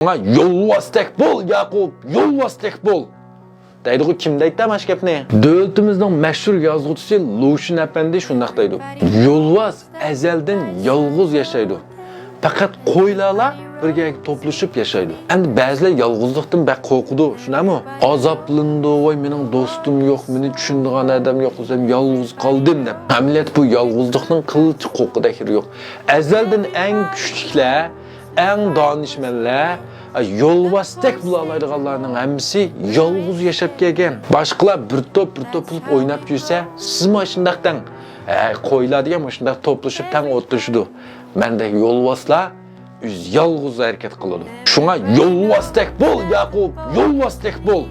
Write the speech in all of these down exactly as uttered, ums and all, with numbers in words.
شۇڭا يولۋاستەك بول، ياقۇپ، يولۋاستەك بول! دەيدىغۇ، كىم دەيتتى مانا شۇ گەپنى؟ دۆلىتىمىزنىڭ مەشھۇر يازغۇچىسى لۇشۈن ئەپەندى شۇنداق دەيدۇ. يولۋاس ئەزەلدىن يالغۇز ياشايدۇ. پەقەت قويلارلا بىر يەرگە توپلىشىپ ياشايدۇ. ئەمدى بەزىلەر يالغۇزلۇقتىن بەك قورقىدۇ، شۇنداقمۇ؟ ئازابلىنىدۇ، ۋاي، مېنىڭ دوستۇم يوق، مېنى چۈشىنىدىغان ئادەم يوق، ئۆزۈم يالغۇز قالدىم دەپ. ئەمەلىيەتتە بۇ يالغۇزلۇقنىڭ قىلچە قورقىدەك يېرى يوق. ئەزەلدىن ئەڭ كۈچلۈكلەر، ئەڭ دانىشمەنلەر، يولۋاستەك بولالايدىغانلارنىڭ ھەممىسى يالغۇز ياشاپ كەلگەن. باشقىلار بىر توپ، بىر توپ بولۇپ ئويناپ يۈرسە، سىزمۇ ئاشۇنداق دەڭ. ھە، قويلار دېگەن مۇشۇنداق توپلىشىپ تەڭ ئولتۇرۇشىدۇ. مەندەك يولۋاسلار ئۆزى يالغۇز ھەرىكەت قىلىدۇ. شۇڭا يولۋاستەك بول، ياقۇپ، يولۋاستەك بول!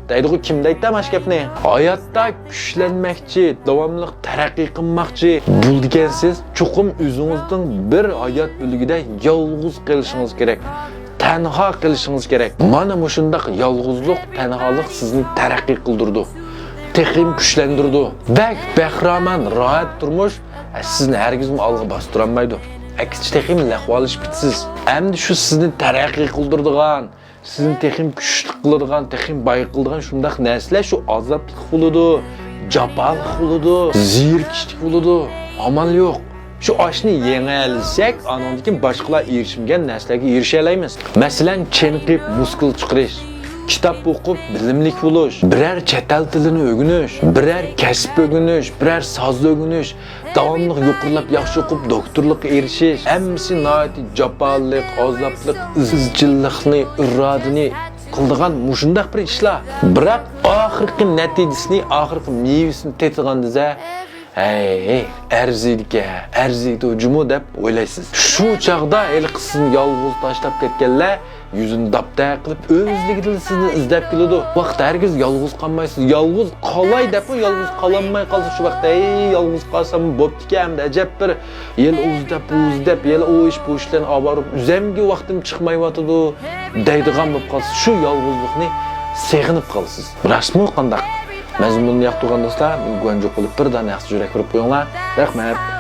دەيدىغۇ، كىم دەيتتى مانا شۇ گەپنى؟ ھاياتتا كۈچلەنمەكچى، داۋاملىق تەرەققىي قىلماقچى بولىدىكەنسىز، چوقۇم ئۆزىڭىزنىڭ بىر ھايات بۆلىكىدە يالغۇز قېلىشىڭىز كېرەك، تەنھا قېلىشىڭىز كېرەك. مانا مۇشۇنداق يالغۇزلۇق، تەنھالىق سىزنى تەرەققىي قىلدۇرىدۇ، تېخىمۇ كۈچلەندۈرىدۇ. بەك بەخىرامان، راھەت تۇرمۇش سىزنى ھەرگىزمۇ ئالغا باستۇرالمايدۇ. ئەكسىچە تېخىمۇ لەخۋالىشىپ كېتىسىز. ئەمدى شۇ سىزنى تەرەققىي قىلدۇرىدىغان، سىزنى تېخىمۇ كۈچلۈك قىلىدىغان، تېخىمۇ باي قىلىدىغان شۇنداق نەرسىلەر شۇ ئازابلىق بولىدۇ، جاپالىق بولىدۇ، زېرىكىشلىك بولىدۇ. ئامال يوق. شۇ ئاشنى يېڭەلىسەك، ئانىڭدىن كېيىن باشقىلار ئېرىشمىگەن نەرسىلەرگە ئېرىشەلەيمىز. مەسىلەن، چېنىقىپ مۇسكۇل چىقىرىش، كىتاب ئوقۇپ بىلىملىك بولۇش، بىرەر چەت ئەل تىلىنى ئۆگىنىش، بىرەر كەسىپ ئۆگىنىش، بىرەر ساز ئۆگىنىش، داۋاملىق يۇقىرىلاپ ياخشى ئوقۇپ دوكتورلۇققا ئېرىشىش، ھەممىسى ناھايىتى جاپالىق، ئازابلىق، ئىزچىللىقنى، ئىرادىنى قىلىدىغان مۇشۇنداق بىر ئىشلار. بىراق ئاخىرقى نەتىجىسىنى، ئاخىرقى مېۋىسىنى تېتىغاندىزە، ھەي، ئەرزىيدىكەن، ئەرزىيدۇ جۇمۇ دەپ ئويلايسىز. شۇ چاغدا ھېلىقى سىزنى يالغۇز تاشلاپ كەتكەنلەر يۈزىنى داپتەك قىلىپ، ئۆزلۈكىدىن سىزنى ئىزدەپ كېلىدۇ. بۇ ۋاقىتتا ھەرگىز يالغۇز قالمايسىز. يالغۇز قالاي دەپمۇ يالغۇز قالالماي قالسا، شۇ ۋاقىتتا، ھەي، يالغۇز قالسام بوپتىكەن، ئەمدى ئەجەب بىر يەنە ئۇ ئىزدەپ، بۇ ئىزدەپ، يەنە ئۇ ئىش، بۇ ئىش بىلەن ئاۋارە بولۇپ، ئۆزۈمگە ۋاقتىم چىقمايۋاتىدۇ دەيدىغان بولۇپ قالسا، شۇ يالغۇزلۇقنى سېغىنىپ قالىسىز. راستمۇ قانداق؟ مەزمۇننى ياقتۇرغان دوستلار، گۇەنجۇ قىلىپ بىر دانە ياخشى يۈرەك بېرىپ قويۇڭلار. رەھمەت.